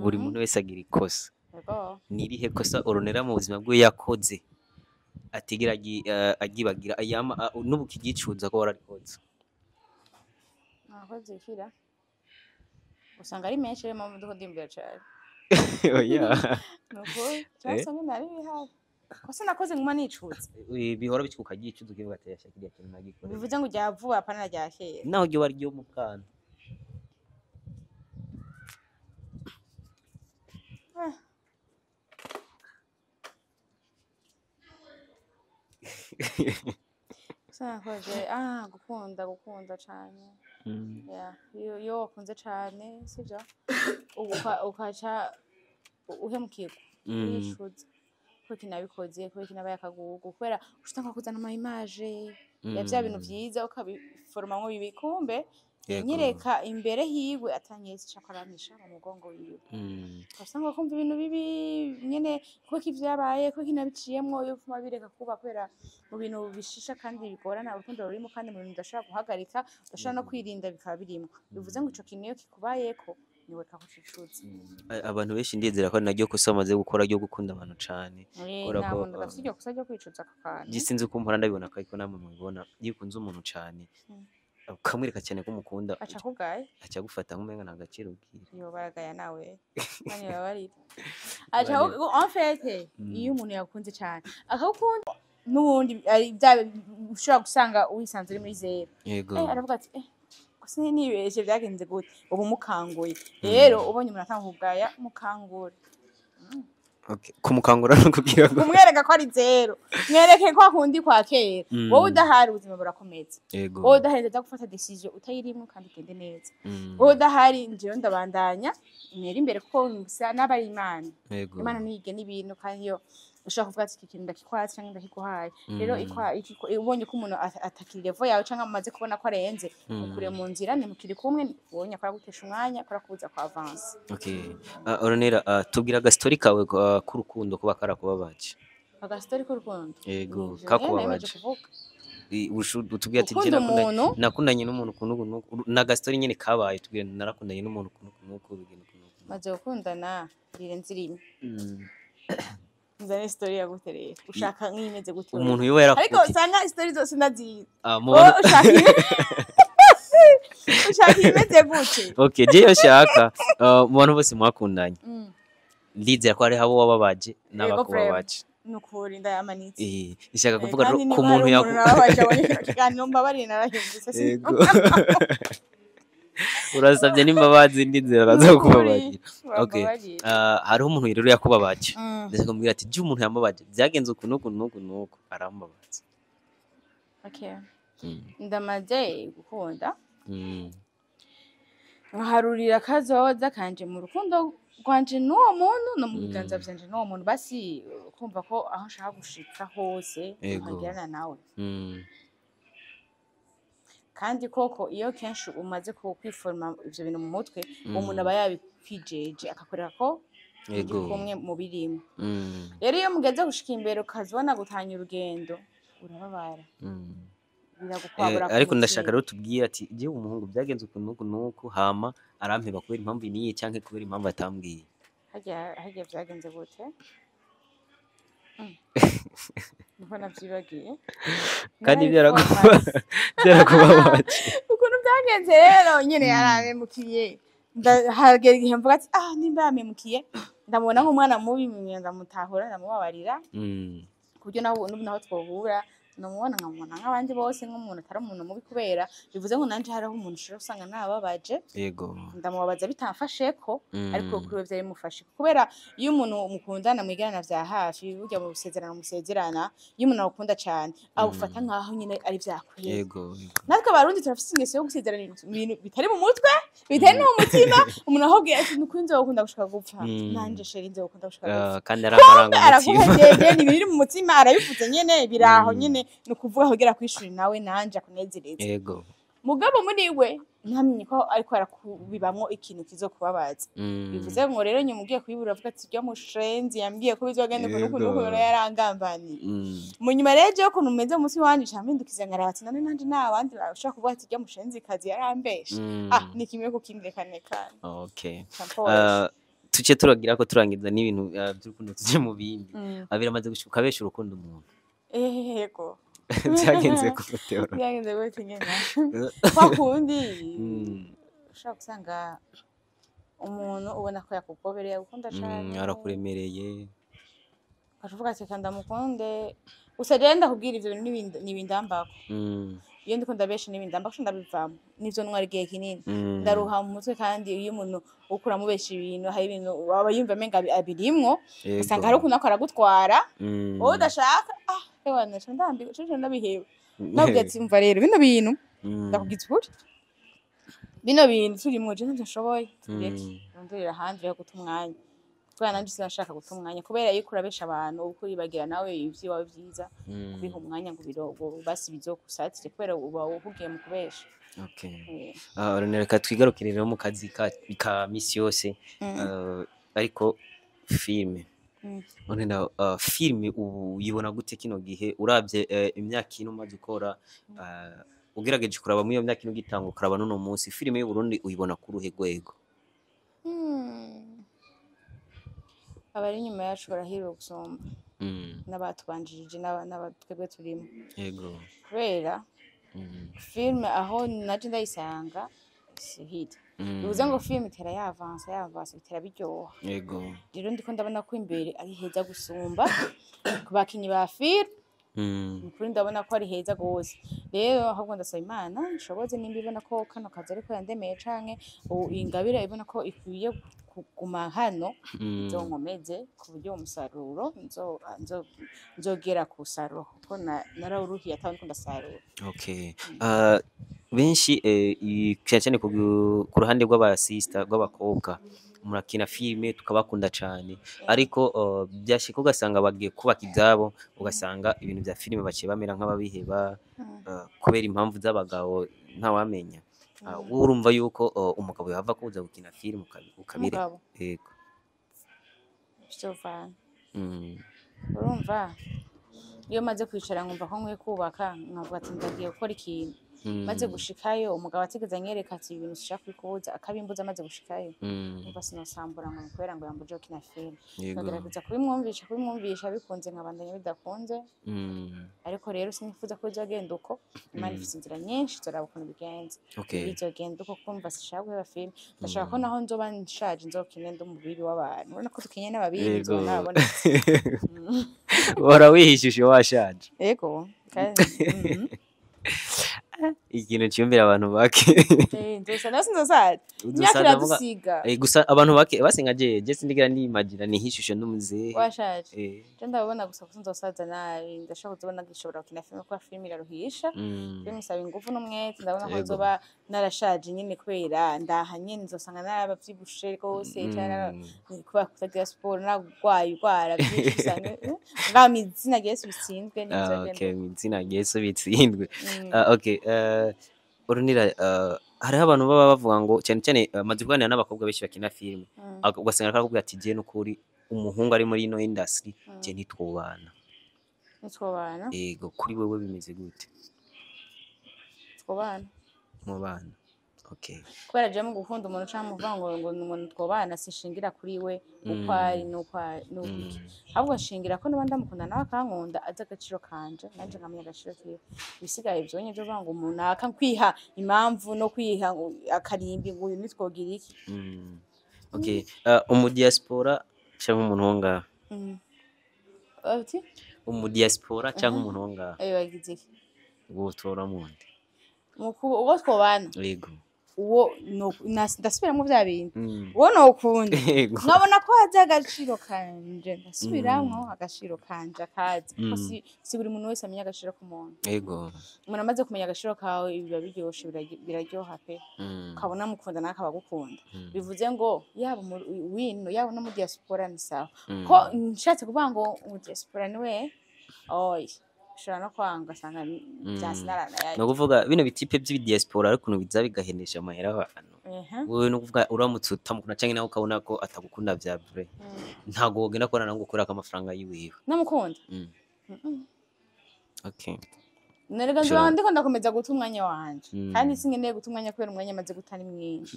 buri muntu wese agira ikosa. Yego. Ni irihe kosa Oronera mu buzima bwe yakoze atigera agibagira, yama n'ubu kigicuza ko wararikoze? Nakoze ikira usanga ari menshi, rero mpamvu ndiko ndimbwira cane. Oya. Nukuri cyangwa usanga nari bihari kosa nakoze nguma nicuza. Bihora bicika ukagicuza ukivuga ati yasha kiriya kintu nagikoreye. Bivuze ngo rya vuba apana rya kera. Naho ryo wari ryo mu bwana. Eh. Gusa nakoze gukunda cane. Yeah. Iyo wakunze cane sivyo, ukaca uhemukirwa, uricuza kubera iki nabikoze, kubera iki nabaye akagugu, kubera ushaka kuzana ama image ya vya bintu vyiza ukabiforomamwo bibi kumbe. Yanyereka imbere hiwe, atanyeretse ico akoramisha mu mugongo wiwe. Ugasanga kumva ibintu bibi nyene, kuko ivyabaye, kuko nabiciyemwo, iyo upfuma bireka kuba, kubera mu bintu bishisha kandi bigorana urukundo rurimo, kandi mu bintu udashobora guhagarika, udashobora no kwirinda, bikaba birimo. Bivuze ngo ico kintu iyo kikubayeko niwe kakucicuza. Abantu benshi ndizera ko ari naryo kosa bamaze gukora ryo gukunda abantu cane. Kubera Nta ko, muntu adafite iryo kosa ryo kwicuza ako kantu. Je sinzi uko mpora ndabibona, ariko namwe mubibona, iyo ukunze umuntu cane, ukamwereka cyane ko umukunda, aca akugaye, aca agufata nk'umenga nta gaciro ugira. Yo baragaya nawe kandi babarira aca en fait iyo umuntu yakunze cyane, akagukunda, n'ubundi ari bya ushobora gusanga wisanze uri muri zero. Aravuga ati gusa nibeshe, byagenze gute? Ubu mukanguye rero, ubonye umuntu atanga kugaya, mukangure. Okay. Kumukangura no kugira ngo Kumwereka ko ari zero, mwereke ko akundi kwa kera. Wowe udahari ubuzima burakomeza. Wowe udahari ndaza gufata decision utayirimwo kandi igende neza. Wowe udahari njyewe ndabandanya ntera imbere, kuko gusa n'abari Imana. Imana niyigena ibintu, kandi iyo ushobora kuvuga ati iki kintu ndakikwatse canke ndakiguhaye rero, ubonye ko umuntu atakiri level yawe canke amaze kubona ko arenze, mukure mu nzira, ntimukiri kumwe. Ubonye akora gutesha umwanya, akora kubuza kwa avance. Okay. Ornella, tubwira agastori kawe k'urukundo kuba karakubabaje. Agastori k'urukundo? Yego, Nivyo nyene kakubabaje. nahejeje kuvuga. Utubwira ati Gukunda je nakundanye umuntu. nakundanye n'umuntu ukuntu uku n'uku, ni agastori nyene kabaye, tubwire narakundanye n'umuntu ukuntu uku n'uku, bigenda uku n'uku. Maze gukundana rirenze rimwe. Nzane story ya gute rero? Ushaka nk'imeze gute? Umuntu yoba Ariko yarakuye. usanga story zose ndazizi. Mu Wowe bantu ushaka imeze gute? Okay, je shaka mu bantu bose mwakundanye, ndizera ko hariho abo wababaje n'abakubabaje. Nukuri ndayamanitse. Ishaka kuvuga Kandi rero ku niba muntu hari yaku umuntu nababaje abonye kino kiganiro, mbabarire, narahindutse. Yego. Urasabye n'imbabazi, ndizera araza Nukuri, kukubabarira. Okay. bambabarire. Hariho umuntu rero yakubabaje. Ndashaka kumubwira ati je umuntu yambabaje, byagenze uku n'uku n'uku n'uku, arambabaza. Okay. Ndamaze gukunda, nkaharurira kazoza kanje mu rukundo rwanje n'uwo muntu no mu biganza vyanje n'uwo muntu, basi kumva ko aho nshaka gushika hose nkagirana nawe. Kandi koko iyo kenshi umaze kwiforma ivyo bintu mu mutwe, umuntu aba yabikwijeje, akakwereka ko muri kumwe mu birimo. Rero iyo mugeze gushika imbere ukazibona gutanya urugendo, urababara, biragukwabura ku Ariko ndashaka mutima. Rero tubwire ati jewe umuhungu byagenze uku n'uku n'uku, hama arampeba kubera impamvu niyi canke kubera impamvu atambwiye. Harya vyagenze gute? Niko navyibagiye. Kandi Narabiformase. byarakubabaje. Ukuntu byagenze rero nyene, yarampemukiye. Hagera igihe mvuga ati ah, nimba yampemukiye, ndamubona nk'umwana mubi, ndamutahura, ndamubabarira, ku buryo naho n'ubu naho twohura namubona nkamubona nk'abandi bose, nk'umuntu atari umuntu mubi, kubera bivuze ngo nanje hariho umuntu ushobora gusanga nababaje, ndamubabaza bitamfasheko, ariko kuri we vyari bimufashe, kubera iyo umuntu mukundana, mwigana vya hafi, burya mu bisezerano musezerana, iyo umuntu agukunda cane agufata nkaho nyine ari vyakwera. Yego. Natwe Abarundi turafise ingeso yo gusezerana ibintu bitari mu mutwe, bitari no mu mutima. Umuntu ahubwiye ati nukuri nzogukunda gushika gupfa, nanje chéri nzogukunda gushika gupfa, Ah, kandi ari amarangamutima. Araguhejeje, ni ibiri mu mutima, arabivuze nyene, biraho nyene, ni ukuvuga kugira kwishuri nawe nanje akunezereze. Mugabo muri we ntamenye ko ariko arakubibamwo ikintu kizokubabaza. Bivuze ngo rero nyuma ugiye kubibura avuga ati ryo mushenzi yambwiye ko bizogenda ukuntu ukuntu ukuntu, yarangambaniye. Mu nyuma rero jewe ukuntu meze mu munsi wanje, ca mpindukiza nkaraba ati none nanje nta bandi bashobora kuvuga ati ryo mushenzi kazi yarambeshe. Ah, ni kimwe ku kindi, reka nekane. Okay. Ca mpoza. Tuce turagira ko turangiza n'ibintu by'urukundo, tuje mu bindi. Biramaze gushika ukabesha urukundo umuntu? Yego. Byagenze gute? Byagenze gute nyene? Kwa kundi ushobora gusanga umuntu ubona ko yakugobereye, agukunda cane, Arakuremereye. Ukaca ati reka ndamukunde gusa. Rero ndakubwira, ivyo bintu n'ibindambako. Iyo ndiko ndabesha n'ibindambako, ndabivamo, nivyo ntwara igihe kinini, ndaruha mu mutwe. Kandi iyo umuntu uko uramubesha ibintu, hari ibintu aba yumva amenga abirimwo, usanga hari ukuntu ariko aragutwara wowe udashaka. Ah ewa, naca ndambiwe, ca ndabiheba, nabwiye ati umva rero bino bintu, ndakubwiza ukuri, bino bintu turimwo je ntavyo nshoboye, tubireke, rondorera ahandi, reka guta umwanya, kubera nanje sinashaka guta umwanya, kubera iyo uriko urabesha abantu uba uribagira nawe ivy'iwawe vyiza, kubiha umwanya ngo basi bizokusatire, kubera uba uhugiye mu kubesha. Okay. Reka twigarukire rero mu kazi ka misi yose, ariko filime. None filime ubu uyibona gute kino gihe, uravye imyaka ine umaze ukora, ugerageje kuraba muri iyo myaka ine ugitanga ukaraba n'uno munsi, filime y'u Burundi uyibona ku ruhe rwego? Abari inyuma yacu barahiriwe gusumba n'abatubanjirije n'abatwebwe turimo. Yego. Kubera filime aho naje ndayisanga si hit. Bivuze ngo filime itera yavansa yavansa, bitera biryoha. Yego. Rero ndiko ndabona ko imbere ari heza gusumba ku bakinyi ba filime. Nukuri ndabona ko ari heza gose. Rero ahubwo ndasaba Imana nshoboze, nimba ibona ko kano kazi ariko yandemeye canke ingabire ibona ko ikwiye kuguma hano, nzonkomeze ku buryo uwo musaruro nzogera ku musaruro, kuko narawuruhiye ataho ndiko ndasarura. Okay. Benshi cyane cyane ku ruhande rw'abasista, rw'abakobwa, murakina filime tukabakunda cyane, ariko byashika ugasanga bagiye kubaka ibyabo, ugasanga ibintu bya filime baciye bamera nk'ababiheba kubera impamvu z'abagabo, ntawamenya. Wowe urumva yuko umugabo yava kuza gukina filime ukabireka? Umugabo? Yego. Vyovana. Urumva iyo maze kwicara nkumva ko nkwiye kubaka, nkavuga ati ndagiye gukora ikintu, maze gushikayo umugabo atigeze anyereka ati ibintu sishaka kubikubuza, akabimbuza amaze gushikayo, umva sinosambura ngo kubera ngo yambuje gukina filime. Nkagerageza kubimwumvisha, bikunze nkabandanya, bidakunze ariko rero sinifuza ko bizogenda uko. Imana ifise inzira nyinshi, zoraba ukuntu bigenza. Bizogenda uko, kumva sishaka guheba filime, ndashaka ko naho nzoba nshaje nzokine ndi umubiri w'abantu. Urabona ko dukinye n'ababiri, nzoba nabonetse. Uhora wihishije washaje. Yego, kandi Ikintu ciyumvira abantu bake. Nzosa nawe, sinzosaza, imyaka Uzosaza iradusiga. Gusa abantu bake basenga, je sindigira nimagina nihishushe n'umuzehe. Washaje. Je ndabona gusa ko nzosaza nabi, ndashaka kuzobona gishobora gukina filime, kuko filime iraruhisha. Filime isaba ingufu n'umwete. Ndabona ko nzoba narashaje nyine, kubera ndaha nyine nzosanga narabavyibushe rwose, canke kubera kutagira siporo, naragwaye urwara byinshi, usanga ngaho mw'izina rya Yesu bitsinzwe ntibizogenda. Okay, mw'izina rya Yesu bitsindwe. Okay, Ornella, hariho abantu baba bavuga ngo cyane cyane, maze kuganira n'abakobwa benshi bakina filime, ugasanga arakubwira ati je n'ukuri umuhungu ari muri ino industry je ntitwobana. Ntitwobana. Yego, kuri wewe bimeze gute? Twobana. Mubana. Okay. Kubera je mu gukunda umuntu canke mu kuvuga ngo ni umuntu twobana, sishingira kuri we uko ari n'uko ari n'uko iki, ahubwo nshingira ko niba ndamukunda nawe akankunda, azi agaciro kanje nanje nkamenya agaciro kiwe. Ibisigaye vyonye vyo kuvuga ngo umuntu aka kwiha impamvu no kwiha ngo akarimbi ngo uyu nitwogira iki. Okay. Umu diaspora canke umuntu wo ngaha? Ati? Umu diaspora canke umuntu wo ngaha? Bagize iki? Wotora mundi. Uwo twobana? Yego. Uwo ndasubiramwo vya bindi, uwo nokunda, nkabona ko azi agaciro kanje, ndasubiramwo agaciro kanje akazi, kuko si buri muntu wese amenya agaciro k'umuntu. Umuntu amaze kumenya agaciro kawe biba biryoshe, biraryoha pe. Ukabona mukunda nawe akaba agukunda. Bivuze ngo yaba wino, yaba no mu diaspora ni sawa. Ko nshatse kuvuga ngo mu diaspora niwe oya, ushobora no kwanga ugasanga vyanse naranayaye. Ni ukuvuga bino bitipe by'ibidiaspora ariko ukuntu biza bigahenesha amahera abantu. Wewe ni ukuvuga uramutse utamukunda canke nawe ukabona ko atagukunda vya vrai, ntago wogenda kubona nawe ngo ukurako amafaranga yiwiwe. Namukunda. Okay. Nerega nzoba ndiko ndakomeza guta umwanya wanje, kandi sinkeneye guta umwanya kubera umwanya maze guta ni mwinshi.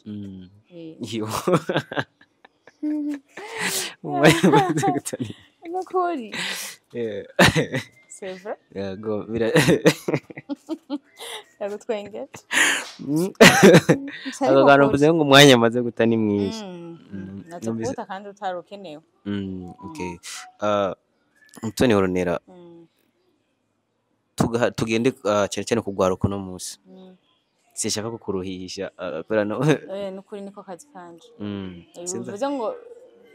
Yo. Umwanya umaze guta ni Nukuri. C'est vrai. Yego, bira Yagutwengeje. Ako kantu mvuze ngo umwanya amaze guta ni mwinshi. Naza kuwuta kandi utari ukenewe. Okay. Mutoni Ornella, tugende cyane cyane kugwaruka uno munsi. Sinshaka kukuruhisha kubera no Nukuri niko kazi kanje. Sinza Bivuze ngo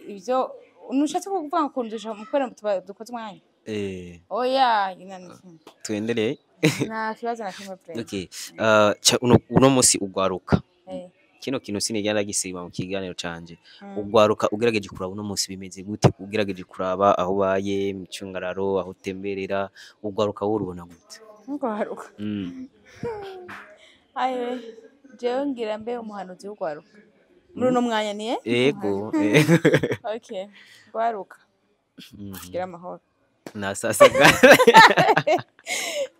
ivyo nushatse kuvuga ngo kundusha mu kubera tuba dukoze umwanya. Oya, Tuendelee. Nta kibazo na kimwe pre. Okay. Uno munsi ugwaruka. Kino kintu sinigera gisiba mu kiganiro canje. Ugwaruka ugerageje kuraba uno munsi bimeze gute, ugerageje kuraba aho ubaye, mu cyungararo, aho utemberera, ugwaruka wowe urubona gute? Ugwaruka. Aye, jewe ngira mbe umuhanuzi w'urwaruka muri uno mwanya niye. Ego. Okay, rwaruka, gira amahoro. Na sasa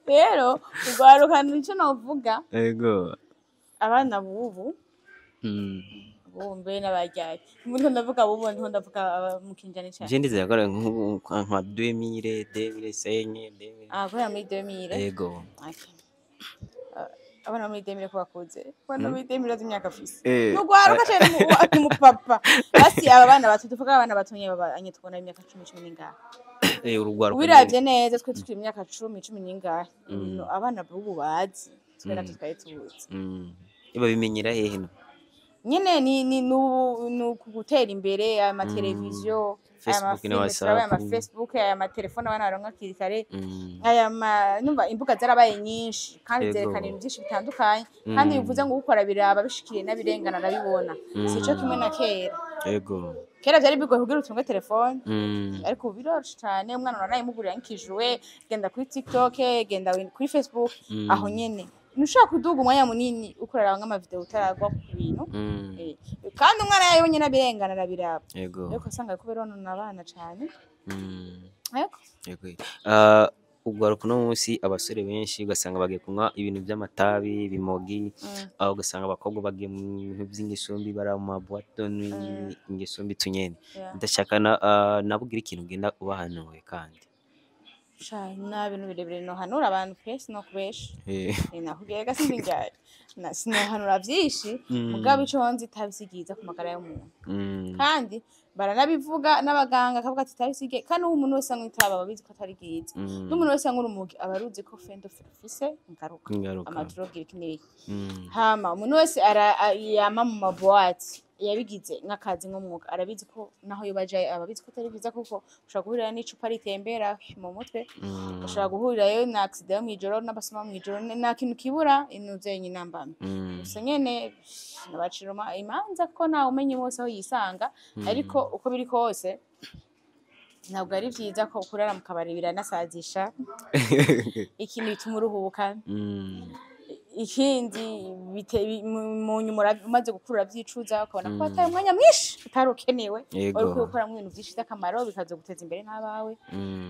Rero urwaruka, nico novuga, ego abana bubu, bubu mbe n'abajyaye, ndiko ndavuga bubu, ndiko ndavuga mu kinjana cyane. Je ndizera ko ari nka 2000, 2005, 2000. Ah, guhera muri 2000. Ego. Okay. Ah, abana muri 2000 ko bakuze, abana muri 2000 azi imyaka afise, nugwaruka cyane ni umupapa. Basi aba bana bato, tuvuga abana bato nyene tubona imyaka 10, 10 n'ingahe. Urugwaruka. Ubiravye neza, twe tukiri imyaka 10, 10 n'ingahe. No, abana b'ubu bazi twe natwe twari tuzi. Babimenyera hehe no? Nyene ni ni gutera imbere, aya mateleviziyo, aya Facebook na mafilime turaba, aya WhatsApp. ma Facebook, aya matelefone abana baronka hakiri kare, aya ma numva imbuga zarabaye nyinshi kandi zerekana ibintu byinshi bitandukanye, kandi bivuze ngo ukora biraba bishikiriye n'abirengana arabibona, sico kimwe na kera. Kera vyari bigoye kugira utunge telefone, ariko ubu biroroshe cane. Umwana uranayimugurira nk'ikijuwe, genda kuri TikTok, genda kuri Facebook, aho nyene ntushobora kuduga umwanya munini ukorera nk'amavideo utaragwa ku bintu. Kandi umwana yabonye n'abirengana arabiraba, ariko usanga ariko bironona abana cane. Ariko Ego. Urwaruka uno munsi, abasore benshi ugasanga bagiye kunywa ibintu by'amatabi, ibimogi, aho ugasanga abakobwa bagiye mu bintu by'ingeso mbi, bari mu ma boîte de nuit, ingeso mbi tunyene. Ndashaka na nabwira ikintu ugenda ubahanuye kandi. Sha, nta bintu birebire nohanura abantu pe, sinokubesha. Nakubwiye ga sinzi njyari sinohanura vyinshi, mugabo ico nzi, itabi si ryiza ku magara y'umuntu. Kandi baranabivuga n'abaganga, akavuga ati itabi si ryiza. Kandi ubu umuntu wese anywa itabi aba abizi ko atari ryiza, n'umuntu wese anywa urumogi aba aruzi ko fendo rufise ingaruka, Ingaruka. ama drogue, ibiki n'ibiki. Hama umuntu wese yama mu ma boîte, yabigize nk'akazi, nk'umwuga, arabizi ko naho yoba ajayo aba abizi ko atari byiza, kuko ushobora guhurira n'icupa ritembera mu mutwe, ushobora guhurirayo na accident yo mw'ijoro n'abasoma mw'ijoro, nta kintu kibura inuze nyinambamye. Gusa nyene nabacira imanza ko ntawe umenya wese aho yisanga, ariko uko biri kose ntabwo ari vyiza ko kurara mu kabari. Biranasazisha, ikindi bituma uruhuka, ikindi mu nyuma umaze gukura uravyicuza, ukabona ko wataye umwanya mwinshi utari ukenewe, wari ukwiye gukoramwo ibintu vyinshi vy'akamaro bikazoguteza imbere n'abawe.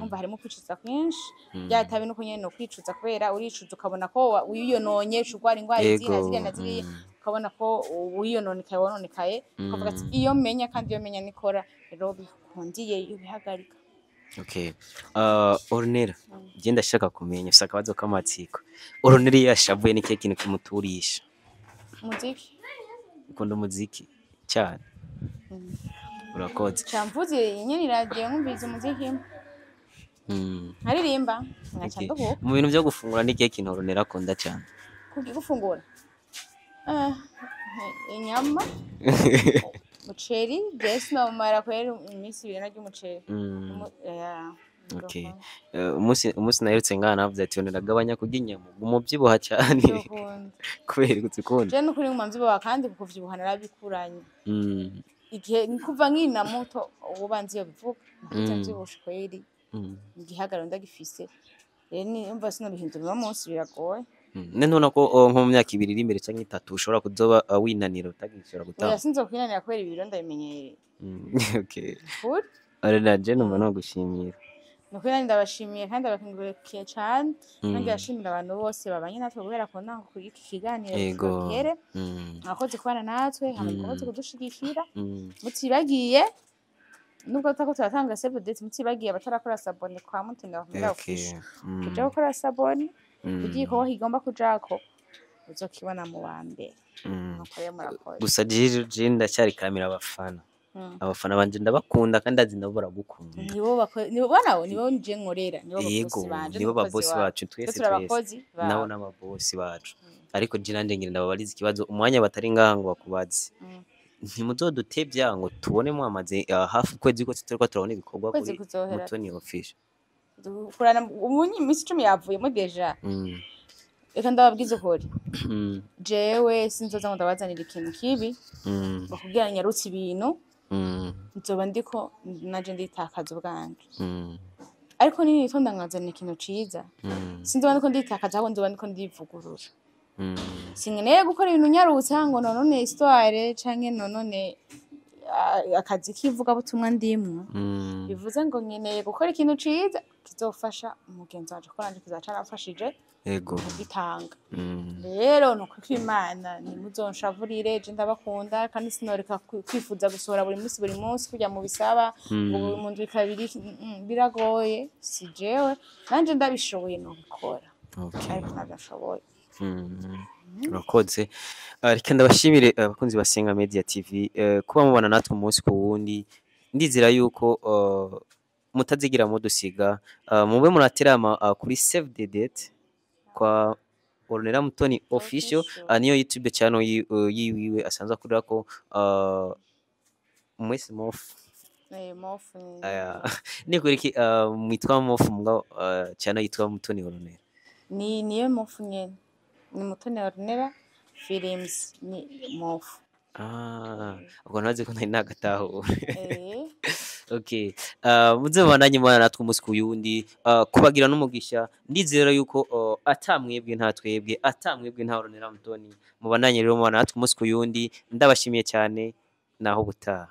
Umva, harimo kwicuza kwinshi. Rya tabi nuko nyene no kwicuza, kubera uricuza ukabona ko wiyononye, uca urwara ingwara izi na ziriya na ziriya, ukabona ko wiyononekaye, wononekaye, ukavuga ati iyo menya, kandi iyo menya nikora. Rero bikundiye iyo ubihagarika. Okay. Ornella, je ndashaka kumenya, ufise akabazo k'amatsiko. Ornella iyo yashavuye ni kihe kintu kimuturisha? Umuziki. Ukunda umuziki cyane. Urakoze. Camvuze nyene iradiyo, nkumviriza umuziki, nkaririmba, nkaca nduhuka. Mu bintu byo gufungura ni kihe kintu Ornella akunda cyane? Gufungura, inyama, umuceri. Jewe sinomara kwera iminsi 2 narya umuceri. Yeah. Okay. Umunsi naherutse ngaha navuze ati Ornella gabanya kurya inyama, umubyibuha cyane. Ndakunda. Kubera uzikunda. Je nukuri nguma mvyibuha, kandi kuvyibuha narabikuranye. Igihe kuva nkina muto, ubu banzi iyo bivuga nakuze mvyibushe kweri. Igihagararo ndagifise rero, nimva sinobihindura uno munsi biragoye. None ntubona ko nko mu myaka 2 iri imbere canke 3 ushobora kuzoba winanira, utagishobora Oya, gutamba? sinzokwinanira kubera ibiro ndabimenyereye. Okay. Kuri Ornella, je numva nogushimira. Nukuri nanjye ndabashimiye kandi ndabakengurukiye cane. Nongera ashimira abantu bose babanye natwe guhera ku ntango kuri iki kiganiro gihere. Mwakoze kubana natwe, hama mukomeze kudushigikira. Mutibagiye, nubwo tutako turatanga save the date, mutibagiye abatarakora s'abonner kwa Mutoni Bakumira Official, kuja gukora s'abonner, kugira igikorwa kigomba kujako uzokibona mu wa mbere. Nuko rero murakoze. Gusa je ndacyari kamira abafana. Abafana banje ndabakunda kandi azi nabo baragukunda. Nibo nabo, nibo nje nkorera, nibo babosi banje. Nibo N'umukozi babosi wabo. bacu twese. Twe Twese turi abakozi nabo babo. N'ababosi bacu, ariko je nanje ngira ndababariza ikibazo umwanya batari ngaha ngo bakubaze. Ntimuzodutevya ngo tubone mwamaze hafi ukwezi kose turiko turabona ibikorwa Ukwezi kuri kuzohera. Mutoni Official. Dukorana ubu, iminsi 10 yavuyemo déjà. Reka ndababwiza ukuri, jewe sinzoza ngo ndabazanira ikintu kibi ngo kugira nyarutse ibintu, nzoba ndiko naje nditakaza ubwanje. Ariko ninitonda nkazana ikintu ciza, sinzoba ndiko nditakaza, ahubwo nzoba ndiko ndivugurura. Sinkeneye gukora ibintu nyarutsa ngo nonone histoire canke nonone akazi k'ivugabutumwa ndimwo. Bivuze ngo nkeneye gukora ikintu ciza kizofasha umugenzi wanje, kuko nanje kizoba caramfashije kugitanga. Rero ni ukuri kw'Imana, ntimuzonshavurire, je ndabakunda kandi sinoreka kwifuza gusohora buri munsi buri munsi kurya mubisaba ngo buri mu ndwi kabiri. Biragoye, si jewe, nanje ndabishoboye nobikora, ariko ntabyo nshoboye. Urakoze. Reka ndabashimire abakunzi ba Senga Media TV kuba mubana natwe umunsi ku wundi. Ndizera yuko mutazigira mudusiga. Mube muraterama kuri save the date kwa Ornella Mutoni Official. Official. Niyo YouTube channel yiwiwe asanzwe akorerako. Mwese mofu. Mofu ni Aya, ni kuri ki mwitwa mofu mugabo channel yitwa Mutoni Ornella? Ni niyo mofu nyene, ni Mutoni Ornella Films, ni mofu. Ah, ubwo ntazi ko ntari nagatahura. Okay. Muze mubandanye mubana natwe umunsi ku yundi, kubagira n'umugisha. Ndizera yuko ata mwebwe nta twebwe, ata mwebwe nta Ornella Mutoni. Mubandanye rero mubana natwe umunsi ku yundi. Ndabashimiye cyane, naho ubutaha.